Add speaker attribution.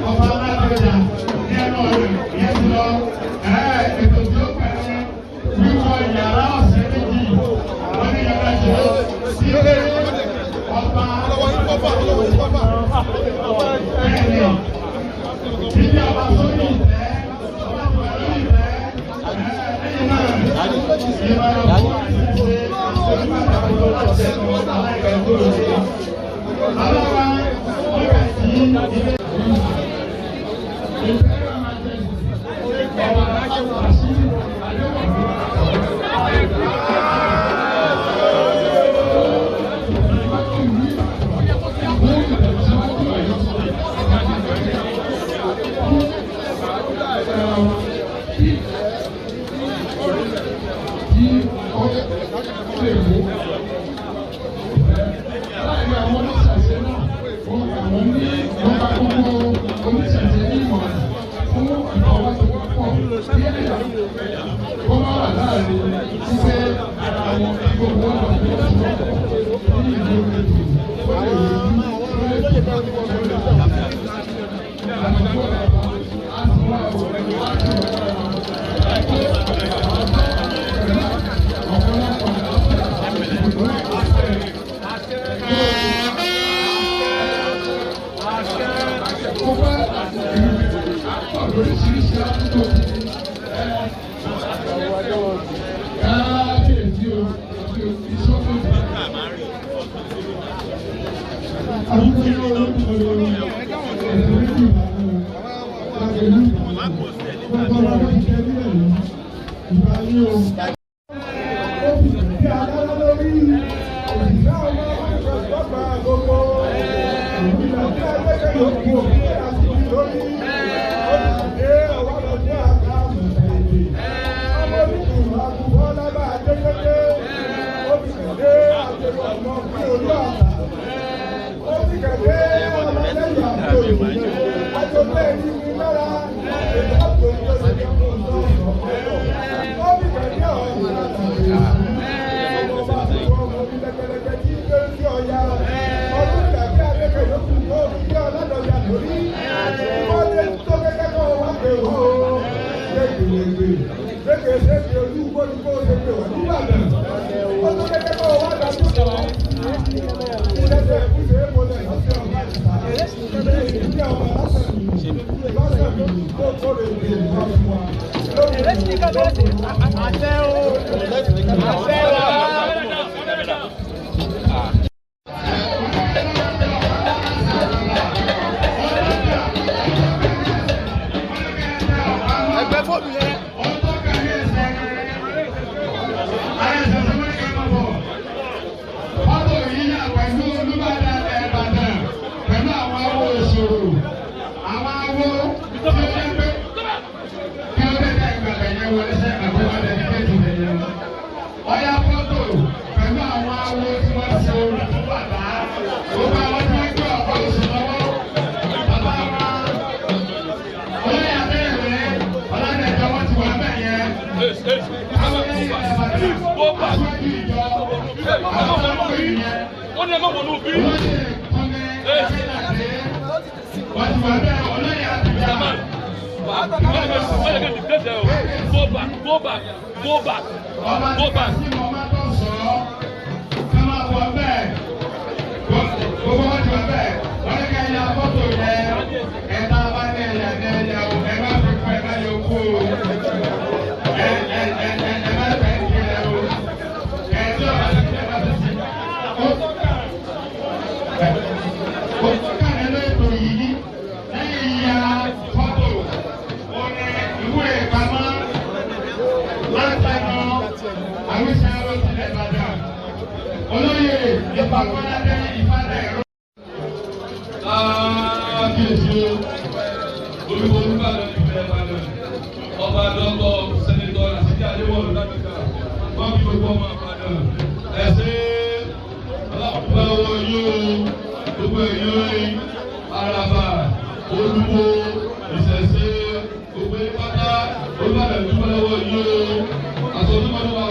Speaker 1: Ọba Alágbèjà ní ẹnu ọ̀rẹ́ yẹn ti lọ. Ètò tí ó pẹ̀lú wíwọ yàrá ọ̀sẹ̀ méjì wọ́n ní yàrá jẹ́ sí ilé ọba bẹ́ẹ̀ni bíbí ọba sórí ìtẹ́ ọba tó wà lórí ìtẹ́ ẹ̀yìn náà ìmọ̀ràn fún àṣìṣe onípàtàkì láti ẹnu aláìka ìgbòho bàbá wa wọ́n kà sí ilé Imperial Majesty Ọba Rasheed Adéwọ̀lú. Láàrin àwọn oníṣẹ̀ṣe náà, àwọn ní wọ́n bá gbogbo oníṣẹ̀ṣe ní ìmọ̀ràn fún ìfọwọ́sowọ́pọ̀ kí ẹ̀yà kó má wà láàrin wípé ara wọn kí gbogbo wọn lọ fọwọ́sowọ́pọ̀ ní ìlú ètò kó lè rojú kó lè tó kó lè tó. Àtúntò bàbá á ti wá o, á ti wá o. Ọ̀pọ̀lọpọ̀ àlàáfíà mo fẹ́ àpọ̀ lóríṣiríṣi àdúgbò káàkiri o ìṣòfò. Àdúgbò yóò
Speaker 2: Ó fi bí adára lórí òṣìṣẹ́ ọmọ ìjọba gbogbo ìlànà tí agbẹ́kẹ̀ yòókù òfin àti lórí olùdíje ọwọ́lọ́dé àgbà mọ̀tẹ́lẹ̀ ọmọ oníkùn àgùnbọ́ lábá adékẹ́kẹ́ olùkẹ́dẹ́ àtẹ̀wọ̀ ọmọ fún olú àgbà olùkẹ́dẹ́ ọmọlẹ́yìn àti òṣìṣẹ́ àtọ́gbẹ́ ẹni mi lára ètò àpò ìjọsìn olùkẹ́dẹ́ ọ̀hún
Speaker 3: Ẹgbẹ́ fóònù yẹn.
Speaker 1: Fọ́tò yíyà pẹ̀lú Olúbàdàn Ìbàdàn pẹ̀lú àwọn awo ìṣòro. Àwọn awo tí ó jẹ́ pé kí ló dé ká ìgbàgbẹ́ yẹn wọlé sẹ́ àti wọ́n lè ní kéjì lè yẹn. Ọya fọ́tò pẹ̀lú àwọn awo tí wọ́n ṣe orò fún bàbá. Gbogbo àwọn tí wọ́n gbé ọ̀pọ̀ oṣù lọ́wọ́. Bàbá wa olóyè abẹ́rẹ́ ọ̀làdẹ̀jọ́ wọ́n ti wà bẹ́ẹ̀ yẹn.
Speaker 3: Go back. Ó ní ẹ má wọnú bí. Go back, go back, go back, go back.
Speaker 1: Olóyè Ìpàkọ́ládé Ìfádà ẹ̀rọ.
Speaker 3: Kábíyèsí o, olúwo Olúbàdàn ìpínlẹ̀ Ìbàdàn, ọba dọ́kọ̀ sẹ́nitọ́ Rasidi Adéwọ̀lú Ládọjà, wọ́n fi gbogbo ọmọ Ìbàdàn. Ẹ ṣé ọlọ́pàá owó yóò gbogbo èèyàn Àràbà, olúwo, ìṣẹ̀ṣe, gbogbo ìpátá, Olúbàdàn dúpẹ́ lọ́wọ́ yóò. Àtọ́dúnmọ́dún wa